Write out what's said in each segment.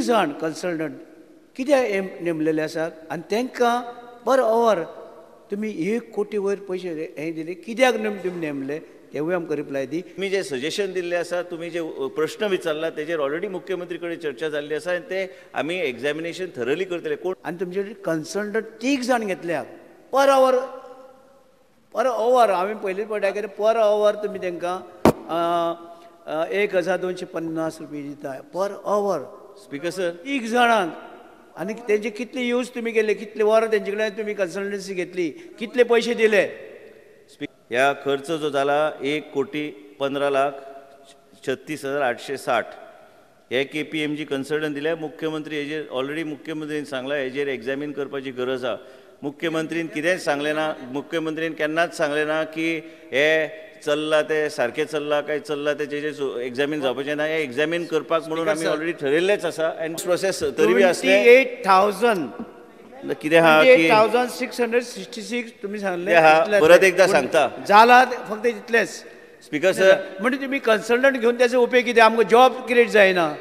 जाण कन्सल्टंट कित्याक नेमलेले आसात आनी तांकां पर our तुमी 1 कोटी वयर पयशे हे दिले कित्याक तुमी नेमले तेवूय आमकां रिप्लाय दी. तुमी जे सजेशन दिल्ले आसा, तुमी जे प्रश्न विचारला तेजेर ऑलरेडी मुख्यमंत्री कडेन चर्चा जाल्ली आसा आनी ते आमी एग्जामिनेशन थरली करतले. कोण आनी तुमचे कन्सल्टंट 3 जाण घेतल्या पर our, पर our हांवें पयलींच पळयता कितें पर our तुमी तांकां 1250 रुपये दिता पर our. Speaker sir 3 जाणांक आनी तेंचे कितले यूज तुमी केले, कितले वरां तेंचे कडेन तुमी कन्सल्टन्सी घेतली, कितले पयशे दिले. ह्या खर्च जो जाला 1,15,36,860 हे KPMG consultant दिले. मुख्यमंत्री हेजेर ऑलरेडी मुख्यमंत्रीन सांगला हेजेर एग्जामीन करपाची गरज आसा. मुख्यमंत्रीन कितेंच सांगलें ना, मुख्यमंत्रीन केन्नाच सांगलें ना की हे चल्लां तें सारकें चल्लां काय चल्लां तें तेजेर एग्जामीन जावपाचें ना. हें एग्जामीन करपाक म्हणून आमी ऑलरेडी ठरयल्लेंच आसा आनी प्रोसेस तरी बी आसलें 28,000 कितें आहा की 8,666 तुमी सांगलें परत एकदां सांगता जाला फक्त इतलेंच. स्पीकर सर म्हणजे तुमी कन्सल्टंट घेवन तेजो उपयोग कितें? आमकां जॉब क्रिएट जायना,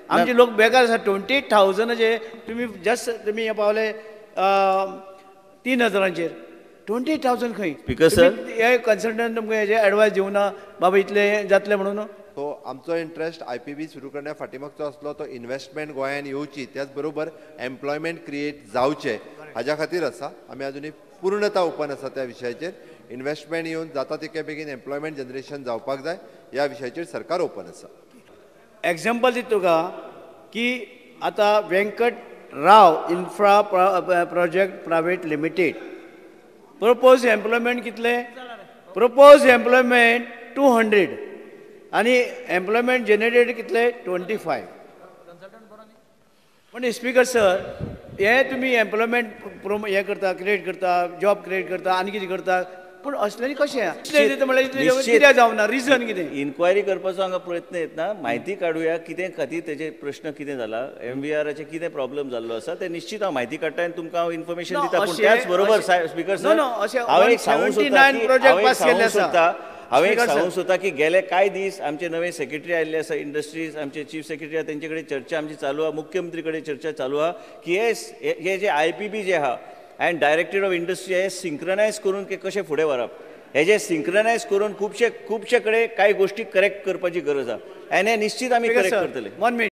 आमचे लोक बेकार आसा. 28,000 तुमी जस्ट तुमी हे पावले 3,000चेर 28,000 खंय? स्पीकर सर हे कन्सल्टंट तुमकां हेजे एडवायस दिवना बाबा इतले जातले म्हणून. सो आमचो इंट्रस्ट IPB सुरू करण्या फाटीमागचो आसलो तो इन्वेस्टमेंट गोंयान येवची, त्याच बरोबर एम्प्लॉयमेंट क्रिएट जावचें हाज्या खातीर आसा. आमी अजुनूय पूर्णता ओपन आसा त्या विशयाचेर. इन्वेस्टमेंट येवन जाता तितके बेगीन एम्प्लॉयमेंट जनरेशन जावपाक जाय ह्या विशयाचेर सरकार ओपन आसा. एग्जाम्पल दिता तुका की आतां Venkat Rao infra project private limited propose employment कितले? प्रपोज एम्प्लॉयमेंट 200 आनी एम्प्लॉयमेंट जनरेटेड कितले? 25. पण स्पीकर सर हे तुमी एम्प्लॉयमेंट हें करता, क्रिएट करता, जॉब क्रिएट करता आनी कितें करता, पूण असल्यांनी कशें म्हणल्यार कित्याक जावना? रिजन कितें? इन्क्वायरी करपाचो हांगा प्रयत्न येतना म्हायती काडुया कितें खातीर तेजे प्रश्न कितें जाला, MVRाचे कितें प्रॉब्लम जाल्लो आसा तें निश्चीत हांव म्हायती काडटा आनी तुमकां हांव इन्फॉर्मेशन दिता. पूण त्याच बरोबर स्पीकर सर हांव एक सांगूंक सोदता, हांवें एक सांगूंक सोदता की गेले कांय दीस आमचे नवे सेक्रेटरी आयिल्ले आसा इंडस्ट्रीज, आमचे चीफ सेक्रेटरी आसा तेंचे कडेन चर्चा आमची चालू आसा, मुख्यमंत्री कडेन चर्चा चालू आसा की हे जे IPB जे आहा अँड डायरेक्टरेट ऑफ इंडस्ट्री हे सिंक्रनायज करून की कशें फुडें व्हरप, हे जे सिंक्रनायज करून खुबशे कडेन कांय गोश्टी करेक्ट करपाची गरज आसा आनी हे निश्चीत आमी करेक्ट करतले. 1 मिनिट.